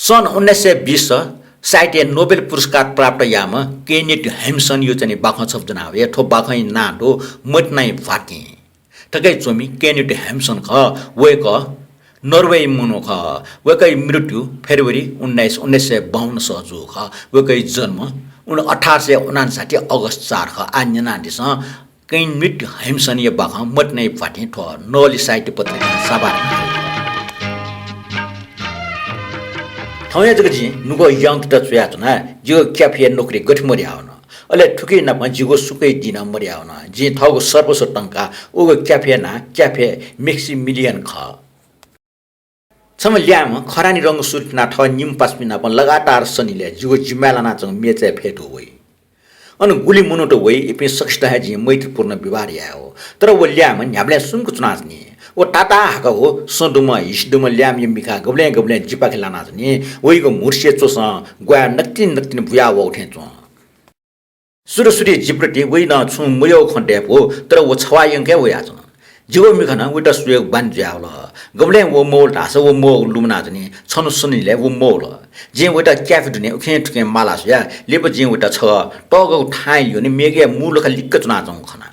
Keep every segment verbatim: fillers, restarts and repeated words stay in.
सन् उन्नाइस सय बिस साहित्यय् नोबेल पुरस्कार प्राप्त याःम्ह केनेट ह्याम्सनया चाहिँ बाखं छपु ज्वनावये। थ्व बाखंया नां दु मतिनाया भ्वातिं। थुकी च्वमि केनेट ह्याम्सन खः। वय्कः नर्वेया मनू खः। वय्कःया मृत्यु फेब्रुअरी उन्नाइस, उन्नाइस सय बाउन्न सः जूगु खः। वय्कःया जन्म उन-, अठार सय उनान्साठी अगस्त चार खः। आः न्यनादिसँ। केनेट ह्याम्सनया बाखं मतिनाया भ्वातिं थ्व नवली साहित्य पत्रिकां छापा यानाः। थौंया जक जिं नुगः यंकेत च्वयाच्वना। जिगु क्याफेया नोकरी गथे मदयावन, अले थुकी नाप जिगु सुखया दिं नं मदयावन। जिं थःगु सर्वस्व तंकाः उगु क्याफेया नां क्याफे म्याक्सिमिलियन खः। छम्ह ल्याय्म्ह खरानी रंगया सुरुत पिनाः थः निम्ह पासापिं नाप लगातार सनिलय् जिगु जिम्माय् लानाच्वंगु मेचय् फ्यतू वइ। अन गुलि मनूत वइ, इपिं सकसितं हे जिं मैत्रीपूर्ण व्यवहार याये हो। तर व ल्याय्म्ह न्ह्याबलें सुम्क च्वनाच्वनी। व ताताहाकःगु सँ दुम्ह, हिसि दुम्ह ल्याय्म्हया मिखा गबलें गबलें जिपाखे लानाच्वनी। वइगु म्हुतुसिया च्वसं ग्वाये नकतिनि नकतिनि बुया वःगु थें च्वं। सुरु सुरुइ जिप्रति वइनं छुं मयःगु खँ धयापु, तर व छवाः यंके वयाच्वन। जिगु मिखा नं वइत स्वयेगु बानी जुयावल। गबलें व मवल धाःसा व मवःगु लुमनाच्वनी। छन्हु सनिलय् व मवल। जिं वइत क्याफे दुने उखें थुखें माला स्वया। लिपा जिं वइत छगः तःगःगु थाहां ल्यूने मेगया मू लखा लिक्क च्वनाच्वंगु खना।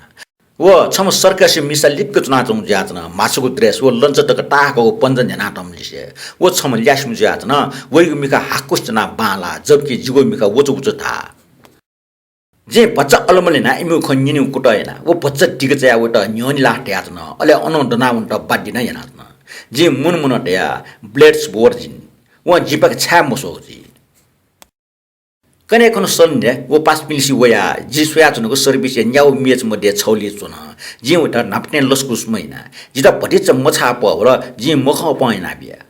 व छम्ह सर्कसया मिसा लिक्क च्वनाच्वंगु जुयाच्वन। म्हासुगु ड्रेस व लंचा तक ताहाकःगु पन्जा न्ह्यानातःम्ह लिसे। व छम्ह ल्यासेम्ह जुयाच्वन। वइगु मिखा हाकुसे च्वनाः बांलाः, जबकि जिगु मिखा वचुवचु धाः। जिं भचा अलमल यानाः इमिगु खँ न्यनेगु कुतः याना। व भचा दिगः चायाः वइत न्ह्यःने लाः धयाच्वन। अले अनं दनाः वनेत बाध्य नं यानाच्वन। जिं मुन मुन धया, "Blessed virgin, वं जिपाखे छाय् मस्वःगु जुइ?" कन्हय् खन्हु सनिलय् व पासापिंलिसे वयाः जिं स्वयाच्वनागु सर्भिसया न्यागू मेच मध्ये छगुलिइ च्वन। जिं वइत न्हापाथें लसकुस मयाना। जितः भतिचा मछाःपं वल, जिं मखंपं यानाबिया।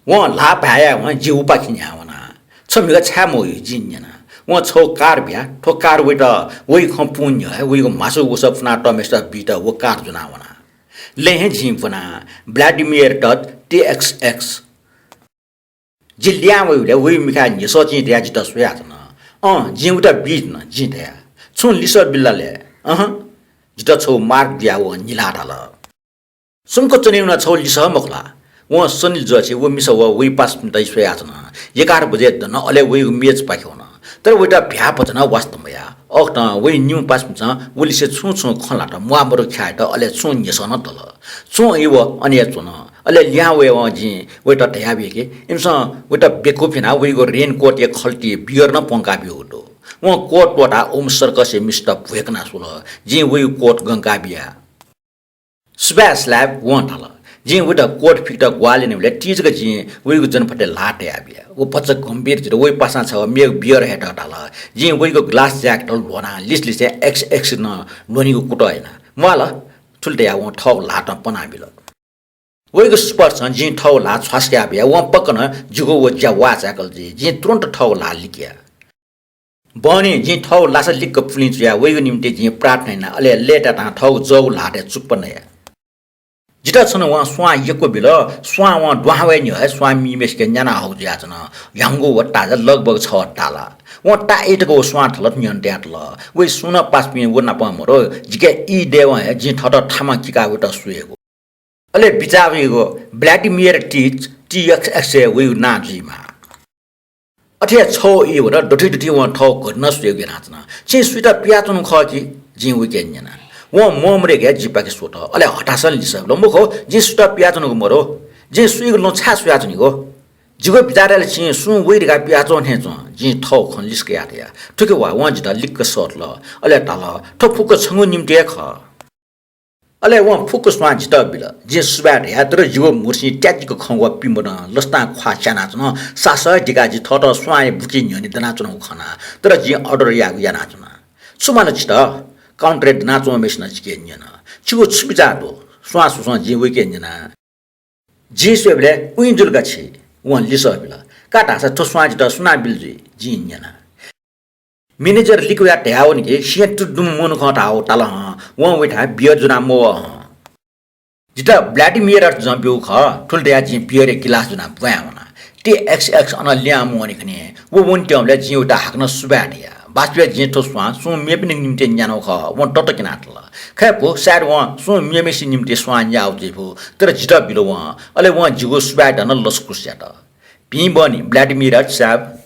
वं ल्हाः भाय् यायेवं जि उपाखे न्ह्याः वना। "छ मिखा छाय् मवइ?" जिं न्यना। वं छगू कार्ड बियाः थ्व कार्ड वइत वइ खँ पूवने न्ह्यः हे वइगु म्हासुगु वसः पुनातःम्हय्सित बीत व कार्ड ज्वनाः वना। लँय् हे जिं ब्वना, "Vladimir dot T X X।" जि लिहां वइबलय् वइगु मिखाय् न्ह्यसः चिं धयाः जितः स्वयाच्वन। अँ, जिं वइत बीधुन, जिं धया। "छुं लिसः बिल ला ले?" "अहँ।" जितः छगू मार्क बियाः वं निलाः धाल। "सुम्क च्वनेगु नं छगू लिसः मखु ला?" वं सनिल जःछि व मिसा व वइ पासापिन्त स्वयाच्वन। एघार बजे दन, अले वइगु मेचपाखे वन। तर वइत भ्याः भचा नं वास्ता मयाः। अकथं वइ निम्ह पासापिन्सं व लिसे छुं छुं खँ ल्हात, म्वाःमदु ख्यात, अले छुं न्ह्यसः नं तल। छुं ई व अन हे च्वन। अले लिहां वयेवं जिं वइत धयाबिया कि इमिसं वइत बेकुफ यानाः वइगु रेनकोटया खल्तिइ बियर नं प्वंकाब्यूगु दु। वं कोट त्वःताः उम्ह सर्कसया मिसात भ्वय्कना स्वल। जिं वइगु कोट गंकाबिया। "सुभाय् स्लाइभ," वं धाल। जिं वइत कोट फिकेत ग्वाहालि यानाबलय् तिजक जिं वइगु जनफतय् ल्हाः तयाबिया। व भचा गम्भीर जुल। वइ पासां छगः मेगु बियर हयेत धाल। जिं वइगु ग्लास ज्याकेट ल्ह्वनाः लिसलिसें एक्स एक्स नं ल्ह्वनीगु कुतः याना। "म्वाः ला?" थुलि धयाः वं थःगु ल्हातं पनाबिल। वइगु स्पर्शं जिं थःगु ल्हाः छ्वासया बिया। वं पक्क नं जिगु व ज्या वाःचाय्कल जुइ। जिं तुरुन्त थःगु ल्हाः लिकया। बहनी जिं थःगु लासा लिक्क पुलिं चुयाः वइगु निंतिं जिं प्रार्थना याना, अले लय्तातां थःगु जःगु ल्हातय् चुप्पा नया। जितः छन्हु वं स्वां यक्व बिल। स्वां वं दुहां वये न्ह्यः हे स्वां मीम्हेसिके न्याना हःगु जुयाच्वन। ह्याउँगु व ताजा लगभग छ दाला। वं ताःई तक व स्वां थलत न्यन तयातल। वइ सुं नं पासापिं व नाप मरु। जिके ई दयेवं हे जिं थःत थामा किकाः वइत स्वयेगु। अले बिचाः वइगु व्लादिमिर टिच, टी एक्स एक्स हे वइगु नां जुइमाः। अथे हे छगू ई वन, दथुइ दथुइ वं थःगु घटना स्वयेगु यानाच्वन। छिं सुइत पियाच्वनागु खः कि? जिं वइके न्यना। वं म्वःमदय्क हे जिपाखे स्वत। अले हतासं लिसः बिल, मखु, जिं सुइत पियाच्वनागु मरु। जिं सुइगु लँ छाय् स्वयाच्वनीगु? जिगु बिचारय् ला छिं सुं वइ धकाः पियाच्वं थें च्वं। जिं थःगु खँ लिसकया धया। थुकी वा वं जितः लिक्क सःतल। अले धाल, थ्व फुक्क छंगु निंतिं हे खः। अले वं फुक्क स्वां जितः बिल। जिं सुभाय् धया, तर जिगु म्हुतुसिं त्याजिक खंगु व पिमदं लसतां ख्वाः स्यानाच्वन। सासः दिकाः जि थःत स्वांया बुकी न्ह्यःने दनाच्वनागु खना, तर जिं अर्डर याःगु यानाच्वना। छु माल छितः? काउन्टरय् दनाच्वंम्हेसिनं जिके न्यन। छिगु छु बिचाः दु? स्वां स्वस्वं जिं वइके न्यना। जिं स्वयेबलय् उइँ जुल का छि? वं लिसः बिल। का धाःसा थ्व स्वां जितः सुनां बिल जुइ? जिं न्यना। म्यानेजर लिक्क वयाः धयावन कि सिँया तुं दुम्ह मनुखं धाःगु ताल हं, वं वइथाय् बियर ज्वना मवः हं। जितः व्लादिमिरयात जं ब्यूगु खः, थुलि धयाः जिं बियरया गिलास ज्वनाः ब्वाँय् वना। टी एक्स एक्स अन लिहां मुंवनी खनी। व वनेत्यंबलय् जिं वइत हाकनं सुभाय् धया। वास्तवय् जिं थ्व स्वां सुं मेपिनिगु निंतिं न्यानागु खः, वं ततकिनातल। खय् फु, सायद वं सुं मेम्हेसिगु निंतिं स्वां न्याःगु जुइ फु, तर जितः बिल वं। अले वं जिगु सुभाय् धयाः लसकुस यात। भिं बहनी, ब्लादिमिर साहब।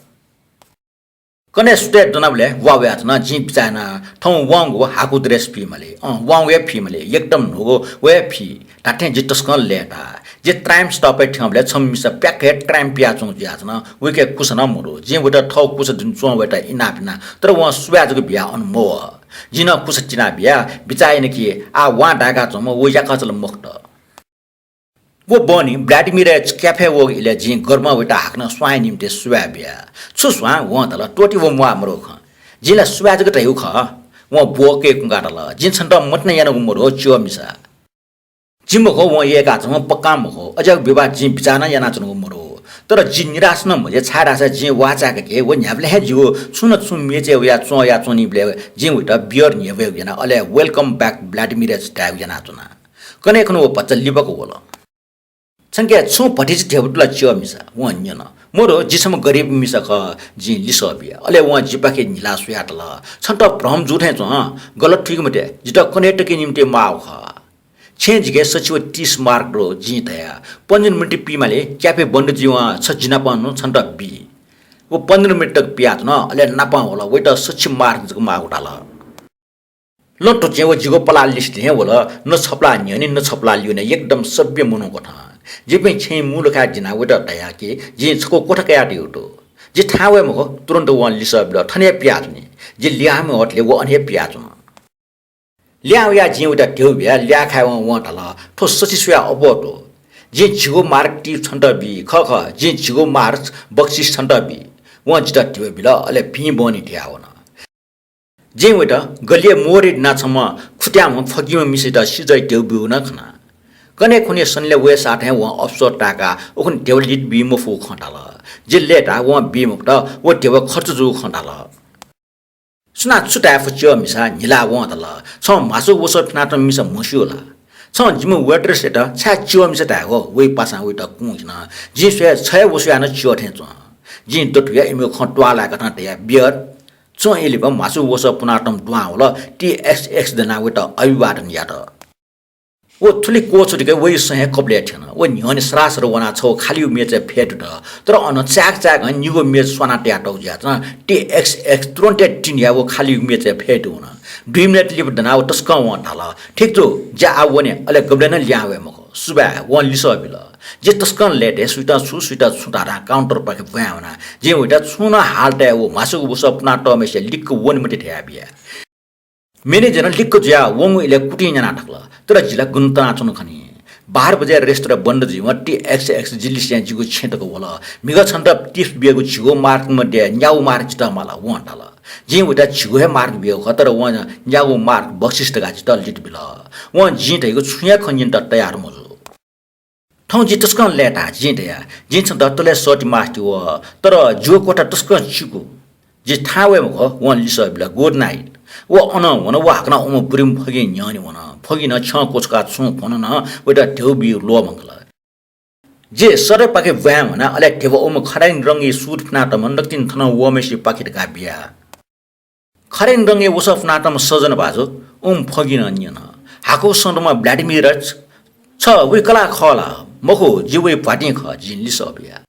कन्हय् सुथय् दनाबलय् वा वयाच्वन, जिं बिचाः याना, थौं वांगु हाकु dress फी माली, अँ, वांगु हे फी माली, एकदम न्हूगु व हे फी। धात्थें जि तसकं लय्ताः। जि tram stop-य् थ्यंबलय् छम्ह मिसा प्याक्क हे tram पियाच्वंगु जुयाच्वन, वय्कःया कुसा नं मदु। जिं वय्त थःगु कुसा दुने च्वं वय्त इनाप याना, तर वं सुभाय् जक बियाः अन मवः। जिं नं कुसा तिनाबिया बिचाः याना कि आः वां धाय्काच्वंम्ह व याकःचा ला मखुत। व बहनी ब्लादिमिरया cafe-य् वःगु इलय् जिं गर्भं वय्त हाकनं स्वांया निंतिं सुभाय् बिया। छु स्वां? वं धाल, त्वःति व म्वाः मदु खँ। जिं ला सुभाय् जक धयागु खः। वं ब्वः कय्कुंकाः धाल, जिं छन्त मतिना यानागु मदु, च्यः मिसा। जि मखु, वं यय्काच्वंम्ह पक्कां मखु। अज्याःगु विवाद जिं बिचाः नं यानाच्वनागु मदु। तर जि निराश नं मजुया, छाय्धाःसा जिं वाःचाय्का कि व न्ह्याबलें हे जिगु छुं न छुं मेचय् वयाः च्वंया च्वनीबलय् जिं वय्त beer न्ह्यब्वयेगु याना, अले welcome back ब्लादिमिर धायेगु यानाच्वना। कन्हय् खन व भचा लिबाक वल। छंके छुं भतिचा ध्यबा दु ला च्यः मिसा? वं न्यन। मदु, जि छम्ह गरिब मिसा खः, जिं लिसः बिया। अले वं जिपाखे न्हिलाः स्वयाः धाल, छन्त भ्रम जू थें च्वं, गलत थुइके मते, जितः कन्हय् तकया निंतिं माःगु खः। छेँय् जिके सछि व तीस mark दु, जिं धया, पन्ध्र मिनेट पीमाली, cafe बन्द जुइवं छ जि नाप नु, छन्त बी। व पन्ध्र मिनेट तक पियाच्वन, अले नापं वल, वय्त सछि mark जक माःगु धाल। लँ तुच्वं व जिगु पलाः लिसे थें वल, न छपलाः न्यनी, न छपलाः ल्यूने, एकदम सभ्य मनू कथं। जिपिं छेँय् मू लुखाय् दिनाः वय्त धया कि जिं छकू क्वथा कयातयागु दु। जि थाहां वये मखु, तुरुन्त वं लिसः बिल, थन हे पियाच्वनी। जि लिहांम्ह होटलय् व अन हे पियाच्वन। लिहां वयाः जिं वय्त ध्यबा बिया, ल्याः खायेवं वं धाल, थ्व सछि स्वयाः अप्वः दु। जिं झिगू mark टिप छन्त बी, खः खः, जिं झिगू mark बक्सिस छन्त बी। वं जितः ध्यबा बिल, अले भिं बहनी धिया वन। जिं वय्त गलिया मोहरी दनाः छम्ह खुत्याःम्ह फकिम्ह मिसायात सिजः ध्यबा ब्यूगु नं खना। कन्हय् खुन्हु सनलय् वये साथं वं अफसोस ताय्काः उखुन्हु ध्यबा लित बी मफुगु खँ धाल। जि लय्ताः वं बी मखुत, व ध्यबा खर्च जूगु खँ धाल। सुनां छु धाये फु च्यः मिसा, न्हिलाः वं धाल, छं म्हासुगु वसः फिनातःम्ह मिसा म्हस्यू ला? छं जिम्ह waitress-यात छाय् च्यः मिसा धायेगु? वइ पासां वइत कुंसिन। जिं स्वये छ हे वसःया नं च्यः थें च्वं। जिं दथुया इमिगु खँ त्वाःलाय्काः धया, beer। च्वं, इलि म्हासुगु वसः पुनातःम्ह दुहां वल, टी एक्स एक्स दनाः वइत अभिवादन यात। व थुलि क्वछुतुके वइ सँ हे कपालय् थ्यन। व न्ह्यःने सरासर वनाः छगू खालिगु मेचय् फ्यतुत। तर अन चाय्क चाय्कं निगू मेच स्वाना तयातःगु जुयाच्वन। टी एक्स एक्स तुरुन्त हे तिन्हुयाः व खालिगु मेचय् फ्यतुवन। दुई मिनेट लिपा दनाः व तसकं वं धाल, ठीक जू, जि आः वने, अले गबलें नं लिहां वये मखु। सुभाय्, वं लिसः बिल। जि तसकं लय्ताः, सुइत छु, सुइत छु धाधां counter पाखे ब्वाँय् वना। जिं वइत छुं नं हालतय् व म्हासुगु वसः पुनातःम्हय्सित लिक्क वने मते धयाबिया। Manager-ं लिक्क जुयाः वंगु इलय् कुतिं न्यानाः धाल, तर जि ला गुना तनाच्वना खनी। बाह्र बजे restaurant बन्द जुइवं टी एक्स एक्स जि लिसें जिगु छेँ तक वल। म्हिगः छन्त tips बियागु झिगू mark मध्ये न्यागू mark जितः माल, वं धाल। जिं वइत झिगू हे mark बियागु खः, तर वं न्यागू mark बक्सिस धकाः जितः लित बिल। वं जिं धयागु छुं हे खँ न्यनेत तयार मजू। थौं जि तसकं लय्ताः, जिं धया, जिं छन्त तलय् सःति मास्ति वः, तर जिगु क्वथा तसकं चिकु। जि थाहां वये मखु, वं लिसः बिल, good night। व अनं वन, व हाकनं वःम्ह बुरिम्ह फगिं न्ह्यःने वन। फगिं नं छ्यं क्वछुकाः छुं फ्वं नं वइत ध्यबा बी ल्वःमंकल। जि सदरपाखे ब्वाँय् वना, अले ध्यबा वःम्ह खराइङ रंगया suit फिनातःम्ह नकतिनि थनं वःम्हय्सिपाखे धकाः बिया। खराइङ रंगया वसः पुनातःम्ह सजन भाजु, उम्ह फगिं नं न्यन। हाकुगु सँ दुम्ह ब्लादिमिरच, छ वइ कलाः खः ला? मखु, जि वइ भ्वातिं खः, जिं लिसः बिया।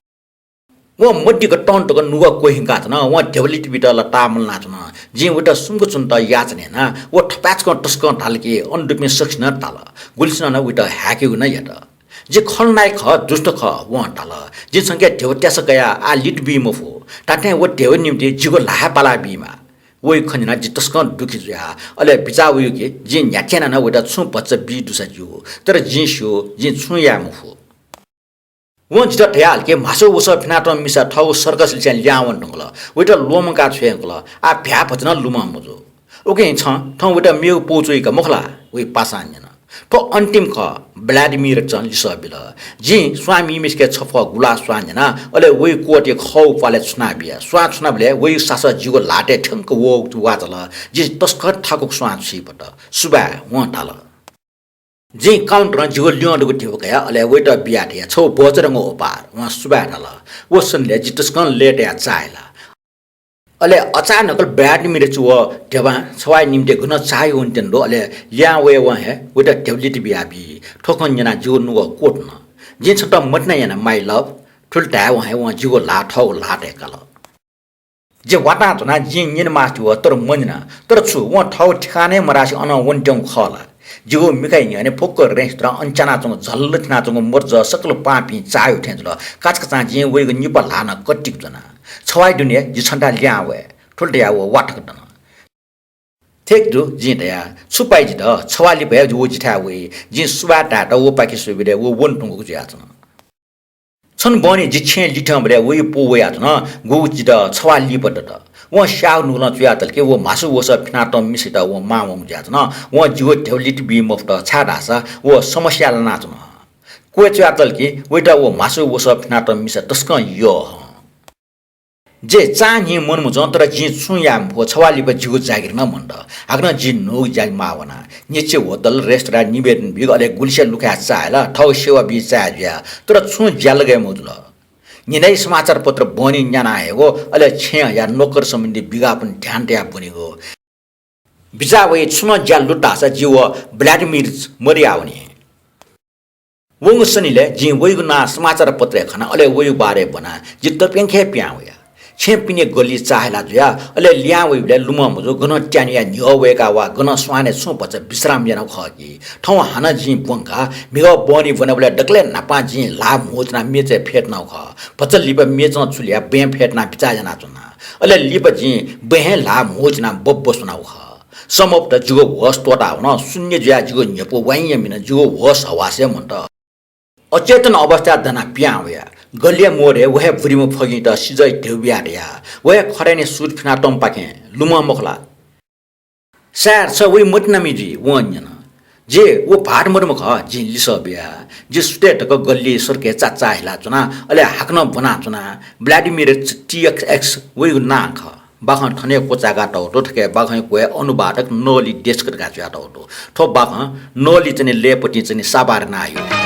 व मदिक्क तं तक नुगः क्वहिंकाच्वन, वं ध्यबा लित बीत ला ताःमलानाच्वन। जिं वइत सुम्क च्वनेत याचना याना, व थपाय्कं तसकं धाल कि अन दुपिं सकसिनं धाल। गुलिसिनं नं वइत हाय्केगु नं यात। जि खलनायक खः, दुष्ट खः, वं धाल। जिं छंके ध्यबा त्यासा कयाः आः लित बी मफु। धात्थें व ध्यबा निंतिं जिगु ल्हाः हे पालाः बीमाः। वइ खँ न्यनाः जि तसकं दुःखी जुया। अले बिचाः वया कि जिं न्ह्याथें यानाः नं वइत छुं भचा बी दुसा ज्यू, तर जिं स्यू, जिं छुं याये मफु। वं जितः धयाहल कि म्हासुगु वसः फिनातःम्ह मिसा थःगु circus लिसें लिहां वने धुंकल। वइत ल्वःमंकाः छ्वये धुंकल। आः भ्याः भचा नं लुमं मजू। उकिं छं थौं वइत मेगु पौ च्वइ का मखु ला? वइ पासां न्यन। थ्व अन्तिम खः, ब्लादिमिरचं लिसः बिल। जिं स्वां मीम्हय्सिके छफः गुलास स्वां न्यना, अले वइ कोटया खःगु प्वालय् छुनाबिया। स्वां छुनाबलय् वइ सासः जिगु ल्हातय् थ्यंक वःगु वाःचाल। जि तसकं थाकुक स्वां छुइ फत। सुभाय्, वं धाल। जिं counter-ं जिगु ल्यं दुगु ध्यबा कया, अले वइत बिया धया, छगू भचा धंगु उपहार। वं सुभाय् धाल। व सनलय् जि तसकं लय्ताया चाःहिला। अले अचानक ब्लादिमिरच व ध्यबां छवाया निंतिं गनं चाःहि वनेत्यनागु दु, अले लिहां वयेवं हे वइत ध्यबा लित बियाबी। थ्व खँ न्यनाः जिगु नुगः क्वतुन। जिं छन्त मतिना याना, my love। थुलि धायेवं हे वं जिगु ल्हाः थःगु ल्हाः तय्‌काल। जि वातां च्वनाः जिं न्यने मास्ति वः, तर मन्यना। तर छु, वं थःगु ठिकानय् मरासे अनं वनेत्यंगु खः ला? जिगु मिखाया न्ह्यःने फुक्क रेस्टुरेन्टं अन च्यानाच्वंगु झल्ल थिनाच्वंगु मर्ज सकल पाहां पिहां चाःह्यू थें जुल। काचाकाचां जिं वइगु निपा ल्हाः नं कतिक ज्वना। छवाइ दुने जि छन्थाय् लिहां वये। थुलि धयाः व वाथक दन। ठीक दु, जिं धया, छु पाइ जितः? छवाः लिपा हे व जिथाय् वइ। जिं सुभाय् धायेत वपाखे स्वयेबलय् व वने धुंकूगु जुयाच्वन। छन्हु बहनी जि छेँय् लिथंबलय् वइ पौ वयाच्वन, गुगु जितः छवाः लिपा दत। वं स्याःगु नुगलं च्वयातल कि व म्हासु वसः फिनातःम्ह मिसायात वं मां वंगु जुयाच्वन। वं जिगु ध्यबा लित बी मफुत, छाय्‌धाःसा व समस्याय् लानाच्वन। क्वय् च्वयातल कि वयात व म्हासु वसः फिनातःम्ह मिसा तसकं यः हं। जि चां न्हि मन्मु च्वं, तर जिं छुं याये मफु, छवाः लिपा जिगु जागिर नं मन्त। हाकनं जि न्हूगु ज्या माः वना। न्हिच्छि होटल, रेस्टुरेन्ट निवेदन बीगु, अले गुलिसे लुखाय् चाःहिला, थःगु सेवा बी चाःह्यू जुया, तर छुं ज्या लगय् मजुल। न्हिनय् समाचार पत्र बहनी न्याना हयेगु, अले छेँया नोकर सम्बन्धी विज्ञापन ध्यान तयाः ब्वनेगु। बिचाः वइ छुं नं ज्या लुत धाःसा जि व भ्लादिमिर मदयावनी। वंगु सनिलय् जिं वइगु नां समाचार पत्रय् खना, अले वइगु बारे ब्वना जि तप्यंक हे पिहां वया। छेँ पिने गल्ली चाःहिला जुया, अले लिहां वइबलय् लुमं मजू गनं त्यानुया न्ह्यः वय्‌का वा गनं स्वानय् छुं भचा विश्राम यानागु खः कि। थौं हानं जिं ब्वंका म्हिगः बहनी ब्वनाबलय् दकलय् न्हापां जिं ल्हाः म्हो च्वनाः मेचय् फ्यतुनागु खः। भचा लिपा मेचं चुलिया बँय् फ्यतुनाः बिचाः यानाच्वना। अले लिपा जिं बँय् हे ल्हाः म्हो च्वनाः बब्ब स्वनागु खः। सम्भवतः जिगु होश त्वःतावन, शून्य जुयाः जिगु न्ह्यपु वाइँया मिन जिगु होश हवासय् मन्त। अचेतन अवस्थाय् दनाः पिहां वया। गल्लिया मोडय् व हे बुरिम्ह फगिंत सिजः ध्यबा बिया तया। व हे खराइने सुट फिनातःम्हपाखें लुमं मखु ला? सायद छ वइ मतिनामि जुइ, वं न्यन। जि व भाःत मदुम्ह खः, जिं लिसः बिया। जि सुथय् तक गल्ली सडकय् चाचाःहिला च्वना, अले हाकनं ब्वनाच्वना। भ्लादिमिर टी एक्स एक्स वइगु नां खः। बाखं थन हे क्वचाय्‌कातःगु दु, थुकी बाखंया क्वय् अनुवादक नली डेस्क धकाः च्वयातःगु दु। थ्व बाखं नली चाहिँ लय्‌पतिं चाहिँ साभार याना हयेगु।